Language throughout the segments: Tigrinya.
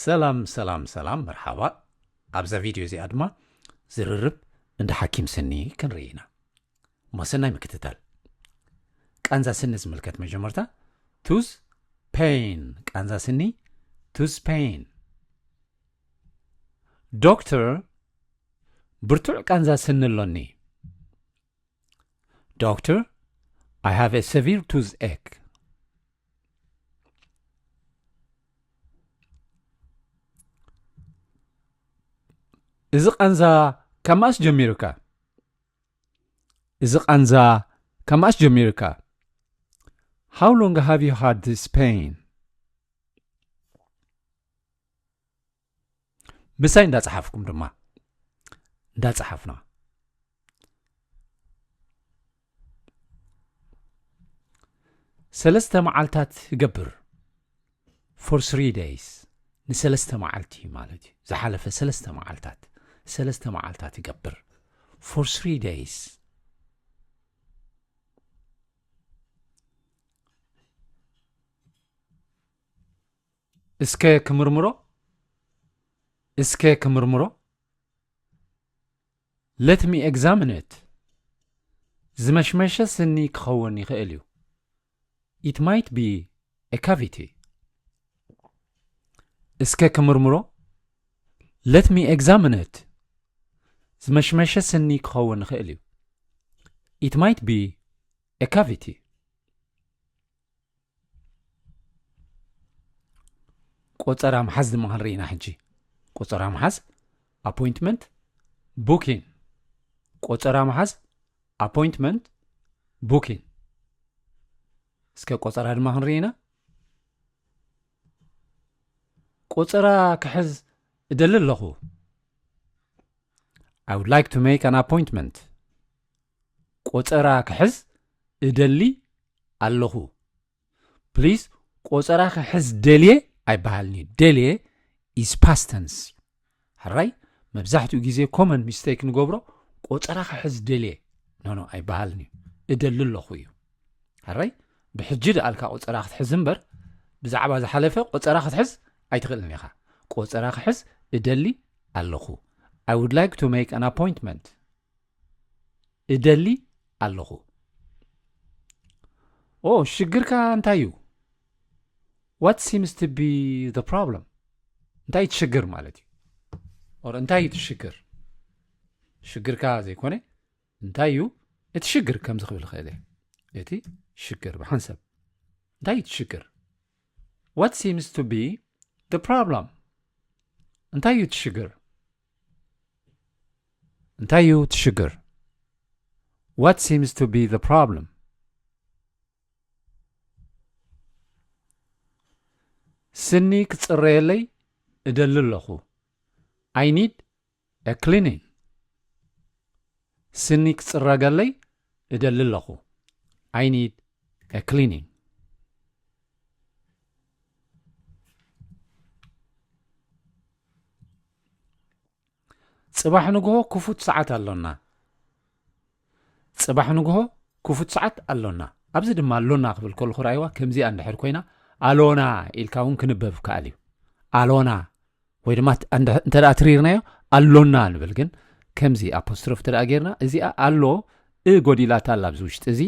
ሰላም ሰላም ሰላም፣ መርሓባ። ኣብዛ ቪድዮ እዚኣ ድማ ዝርርብ እንዳ ሓኪም ስኒ ክንርኢ ኢና። እሞ ሰናይ ምክትታል። ቃንዛ ስኒ ዝምልከት መጀመርታ፣ ቱዝ ፔን። ቃንዛ ስኒ፣ ቱዝ ፔን። ዶክተር፣ ብርቱዕ ቃንዛ ስኒ ኣሎኒ። Doctor, I have a severe toothache. እዚ ቃንዛ ካብ መኣስ ጀሚሩካ? እዚ ቃንዛ ካብ መኣስ ጀሚሩካ? How long have you had this pain? ምሳይ እንዳጸሓፍኩም ድማ እንዳጸሓፍና ሰለስተ መዓልታት ይገብር። For three days፣ ንሰለስተ መዓልቲ ማለት እዩ። ዝሓለፈ ሰለስተ መዓልታት፣ ሰለስተ መዓልታት ይገብር። For three days። እስከ ክምርምሮ፣ እስከ ክምርምሮ። Let me examine it. ዝመሽመሸ ስኒ ክኸውን ይኽእል እዩ። It might be a cavity. እስከ ክምርምሮ። Let me examine it. ዝመሽመሸ ስኒ ክኸውን ይኽእል እዩ። It might be a cavity. ቆጸራ ምሓዝ ድማ ክንርኢ ኢና ሕጂ። ቆጸራ ምሓዝ፣ appointment booking። ቆጸራ ምሓዝ፣ appointment booking። እስከ ቆጸራ ድማ ክንርኢ ኢና። ቆጸራ ክሕዝ እደሊ ኣለኹ። I would like to make an appointment. ቆጸራ ክሕዝ እደሊ ኣለኹ። Please፣ ቆጸራ ክሕዝ ደልየ ኣይበሃልን እዩ። ደልየ is past tense። ሕራይ፣ መብዛሕትኡ ግዜ common mistake ንገብሮ፣ ቆጸራ ክሕዝ ደልየ። ኖ፣ ኖ፣ ኣይበሃልን እዩ። እደሊ ኣለኹ እዩ። ሕራይ፣ ብሕጂ ደኣልካ ቆጸራ ክትሕዝ እምበር፣ ብዛዕባ ዝሓለፈ ቆጸራ ክትሕዝ ኣይትኽእልን ኢኻ። ቆጸራ ክሕዝ እደሊ ኣለኹ። I would like to make an appointment. እደሊ ኣለኹ። ኦ፣ ሽግርካ እንታይ እዩ? What seems to be the problem? እንታይ እዩ እቲ ሽግር ማለት እዩ? Or እንታይ እዩ እቲ ሽግር? ሽግርካ ዘይኮነ፣ እንታይ እዩ እቲ ሽግር ከምዚ ክብል ይኽእል እየ። እቲ ሽግር ብሓንሳብ። እንታይ እዩ እቲ ሽግር? What seems to be the problem? እንታይ እዩ እቲ ሽግር? እንታይ እዩ እቲ ሽግር? What seems to be the problem? ስኒ ክጽረየለይ እደሊ ኣለኹ። I need a cleaning. ስኒ ክጽረገለይ እደሊ ኣለኹ። I need a cleaning. ጽባሕ ንግሆ ክፉት ሰዓት ኣሎና። ጽባሕ ንግሆ ክፉት ሰዓት ኣሎና። ኣብዚ ድማ ኣሎና ክብል ከለኹ ርኣይዋ፣ ከምዚኣ እንድሕር ኮይና፣ ኣሎና ኢልካ እውን ክንበብ ይከኣል እዩ። ኣሎና፣ ወይ ድማ ት-፣ እንደ-፣ እንተ ደኣ ትሪርናዮ፣ ኣሎና ንብል። ግን ከምዚ ኣፖስትሮፍ እንተ ደኣ ጌርና፣ እዚኣ ኣሎ፣ እ ጎዲላታ ኣላ ኣብዚ ውሽጢ እዚ።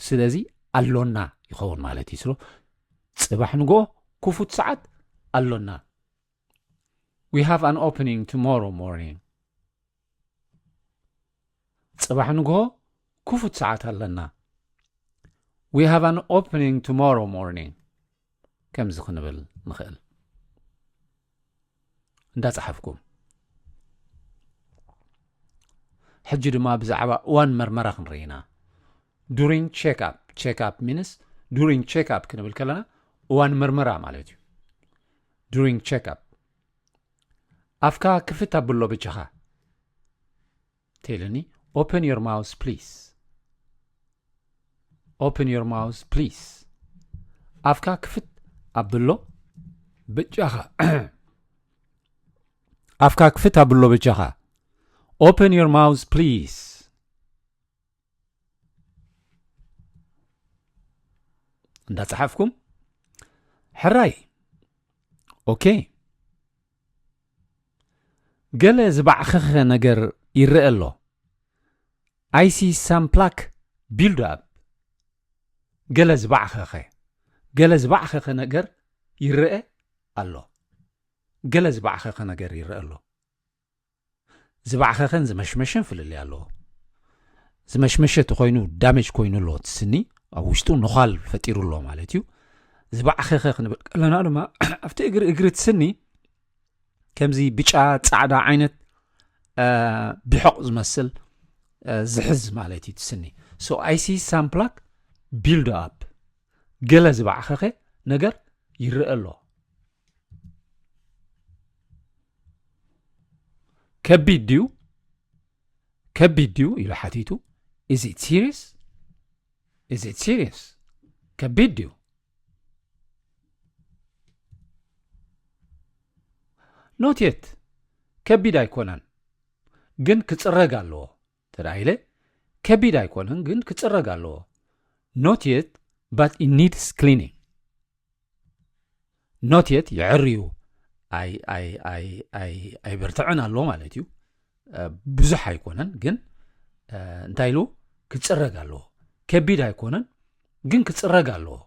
ስለዚ ኣሎና ይኸውን ማለት እዩ። ስለ ጽባሕ ንግሆ ክፉት ሰዓት ኣሎና። We have an opening tomorrow morning. ጽባሕ ንግሆ ክፉት ሰዓት ኣለና። We have an opening tomorrow morning. ከምዚ ክንብል ንኽእል። እንዳጸሓፍኩም። ሕጂ ድማ ብዛዕባ እዋን መርመራ ክንርኢ ኢና። During checkup. Checkup means during checkup ክንብል ከለና እዋን መርመራ ማለት እዩ። During checkup. ኣፍካ ክፍት ኣብሎ ብቻኻ። ተይልኒ፣ open your mouth, please. Open your mouth, please. ኣፍካ ክፍት ኣብሎ ብቻኻ። ኣፍካ ክፍት ኣብሎ ብቻኻ። Open your mouth, please. እንዳጸሓፍኩም። ሕራይ። ኦኬ። ገለ ዝባዕኸኸ ነገር ይረአ ኣሎ። I see some plaque build up. ገለ ዝባዕኸኸ፣ ገለ ዝባዕኸኸ ነገር ይረአ ኣሎ። ገለ ዝባዕኸኸ ነገር ይረአ ኣሎ። ዝባዕኸኸን ዝመሽመሸን ፍልልይ ኣለዎ። ዝመሽመሸ ተኾይኑ ዳሜጅ ኮይኑ ኣሎ እቲ ስኒ፣ ኣብ ውሽጡ ነዃል ፈጢሩ ኣሎ ማለት እዩ። ዝባዕኸኸ ክንብል ከለና ድማ ኣብቲ እግሪ፣ እግሪ እቲ ስኒ ከምዚ ብጫ ጻዕዳ ዓይነት፣ እ፣ ብሕቕ ዝመስል፣ እ፣ ዝሕዝ ማለት እዩ እቲ ስኒ። So I see some plaque build up. ገለ ዝባዕኸኸ ነገር ይረአ ኣሎ። ከቢድ ድዩ? ከቢድ ድዩ? ኢሉ ሓቲቱ። Is it serious? Is it serious? ከቢድ ድዩ? Not yet. ከቢድ ኣይኮነን፣ ግን ክጽረግ ኣለዎ። ተዳ ኢለ፣ ከቢድ ኣይኮነን፣ ግን ክጽረግ ኣለዎ። Not yet, but it needs cleaning. Not yet፣ የዕርዩ፣ ኣይ፣ ኣይ፣ ኣይ፣ ኣይ፣ ኣይበርትዐን ኣሎ ማለት እዩ። እ፣ ብዙሕ ኣይኮነን፣ ግን፣ እ፣ እንታይ ኢሉ? ክጽረግ ኣለዎ። ከቢድ ኣይኮነን፣ ግን ክጽረግ ኣለዎ።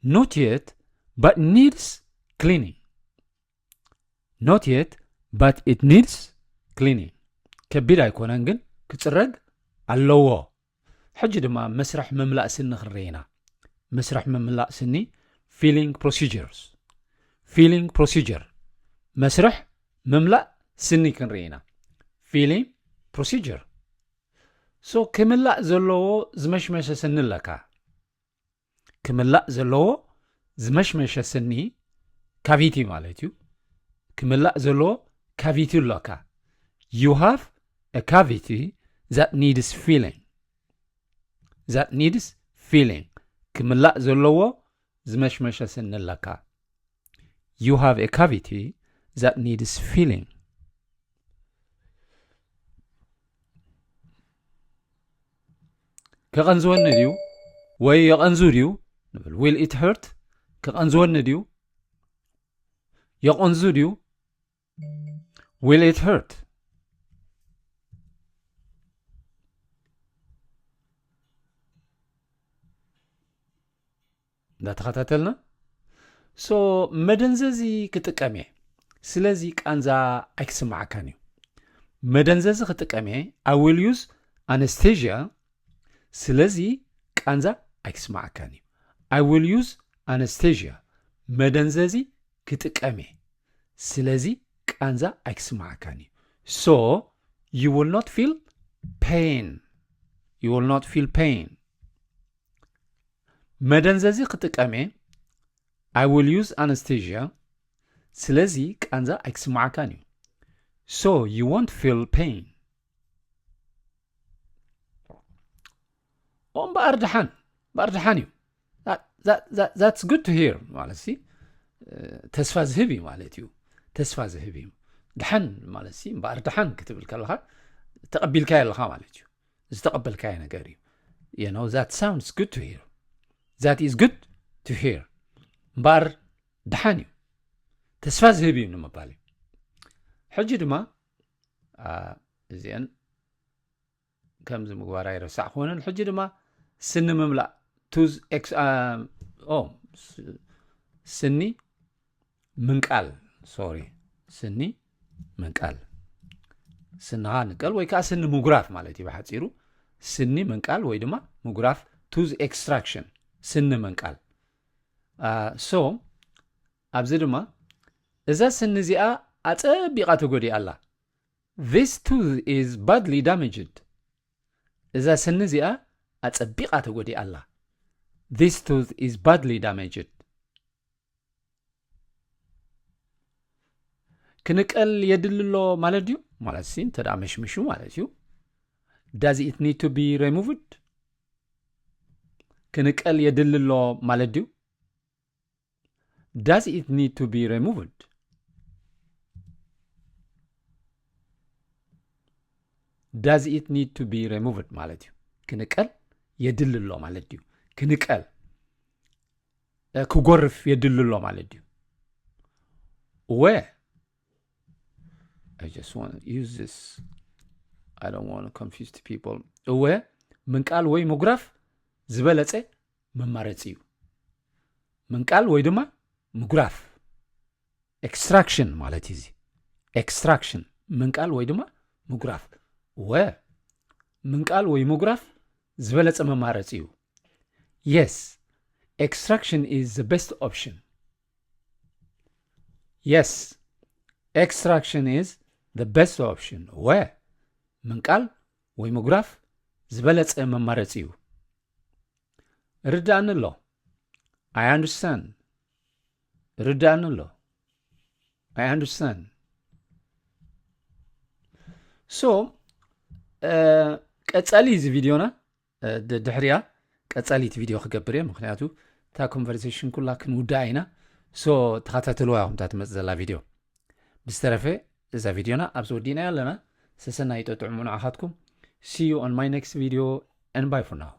Not yet, but needs cleaning. Not yet, but it needs cleaning. ከቢድ ኣይኮነን፣ ግን ክጽረግ ኣለዎ። ሕጂ ድማ መስርሕ ምምላእ ስኒ ክንርኢ ኢና። መስርሕ ምምላእ ስኒ፣ filling procedures። Filling procedure፣ መስርሕ ምምላእ ስኒ ክንርኢ ኢና። Filling procedure። So ክምላእ ዘለዎ ዝመሽመሸ ስኒ ኣለካ። ክምላእ ዘለዎ ዝመሽመሸ ስኒ፣ ካቪቲ ማለት እዩ። ክምላእ ዘለዎ ካቪቲ ኣለካ። You have a cavity that needs filling. That needs filling. ክምላእ ዘለዎ ዝመሽመሸ ስኒ ኣለካ። You have a cavity that needs filling. ከቐንዝወኒ ድዩ? ወይ የቐንዙ ድዩ? ንብል። Will it hurt? ከቐንዝወኒ ድዩ? የቐንዙ ድዩ? Will it hurt? እንዳተኸታተልና። So መደንዘዚ ክጥቀም እየ፣ ስለዚ ቃንዛ ኣይክስማዓካን እዩ። መደንዘዚ ክጥቀም እየ፣ I will use anesthesia፣ ስለዚ ቃንዛ ኣይክስማዓካን እዩ። I will use anesthesia፣ መደንዘዚ ክጥቀም እየ፣ ስለዚ ቃንዛ ኣይክስማዓካን እዩ። So you will not feel pain. You will not feel pain. መደንዘዚ ክጥቀም እየ፣ I will use anesthesia፣ ስለዚ ቃንዛ ኣይክስማዓካን እዩ። So you won't feel pain. ኦ እምበኣር ደሓን፣ እምበኣር ደሓን እዩ። That, that, that, that's good to hear ማለት ሲ፣ እ፣ ተስፋ ዝህብ እዩ ማለት እዩ። ተስፋ ዝህብ እዩ። ደሓን ማለት ሲ፣ እምበኣር ደሓን ክትብል ከለኻ ተቐቢልካዮ ኣለኻ ማለት እዩ። ዝተቐበልካዮ ነገር እዩ። You know, that sounds good to hear. That is good to hear. እምበኣር ደሓን እዩ። ተስፋ ዝህብ እዩ ንምባል እዩ። ሕጂ ድማ፣ አ፣ እዚአን ከምዚ ምግባር ኣይረሳዕኩንን። ሕጂ ድማ ስኒ ምምላእ፣ ቱዝ ኤክስ-፣ አ፣ ኦ፣ ስ-፣ ስኒ ምንቃል፣ ሶሪ፣ ስኒ ምንቃል። ስንኻ ንቀል ወይ ከዓ ስኒ ምጉራፍ ማለት እዩ ብሓፂሩ። ስኒ ምንቃል ወይ ድማ ምጉራፍ፣ ቱዝ ኤክስትራክሽን፣ ስኒ ምንቃል። አ፣ ሶ፣ ኣብዚ ድማ እዛ ስኒ እዚኣ ኣፀቢቓ ተጎዲኣ ኣላ። This tooth is badly damaged. እዛ ስኒ እዚኣ ኣፀቢቓ ተጎዲኣ ኣላ። This tooth is badly damaged. ክንቀል የድሊ ኣሎ ማለት ድዩ? ማለት ሲ፣ እንተ ደኣ መሽሚሹ ማለት እዩ። Does it need to be removed? ክንቀል የድሊ ኣሎ ማለት ድዩ? Does it need to be removed? Does it need to be removed ማለት እዩ። ክንቀል የድሊ ኣሎ ማለት ድዩ? ክንቀል፣ እ፣ ክጎርፍ የድሊ ኣሎ ማለት ድዩ? እወ። I just want to use this. I don't want to confuse the people. እወ፣ ምንቃል ወይ ምጉራፍ ዝበለጸ መማረጺ እዩ። ምንቃል ወይ ድማ ምጉራፍ፣ extraction ማለት እዩ። እዚ extraction ምንቃል ወይ ድማ ምጉራፍ። እወ፣ ምንቃል ወይ ምጉራፍ ዝበለጸ መማረጺ እዩ። Yes, extraction is the best option. Yes, extraction is the best option. እወ፣ ምንቃል ወይ ምጉራፍ ዝበለጸ መማረጺ እዩ። ርዳእኒ ኣሎ። I understand. ርዳእኒ ኣሎ። I understand. So ቀጸሊ እዚ ቪድዮና፣ ድሕሪያ ቀጸሊት ቪድዮ ክገብር እየ። ምክንያቱ እታ conversation ኩላ ክንውድኣ ኢና። So ተኸታተልዋ ኢኹም እታ ትመጽእ ዘላ ቪድዮ። ብዝተረፈ እዛ ቪድዮና ኣብዚ ወዲእናያ ኣለና። ሰሰናይ ጥዑም ንዓኻትኩም። See you on my next video and bye for now.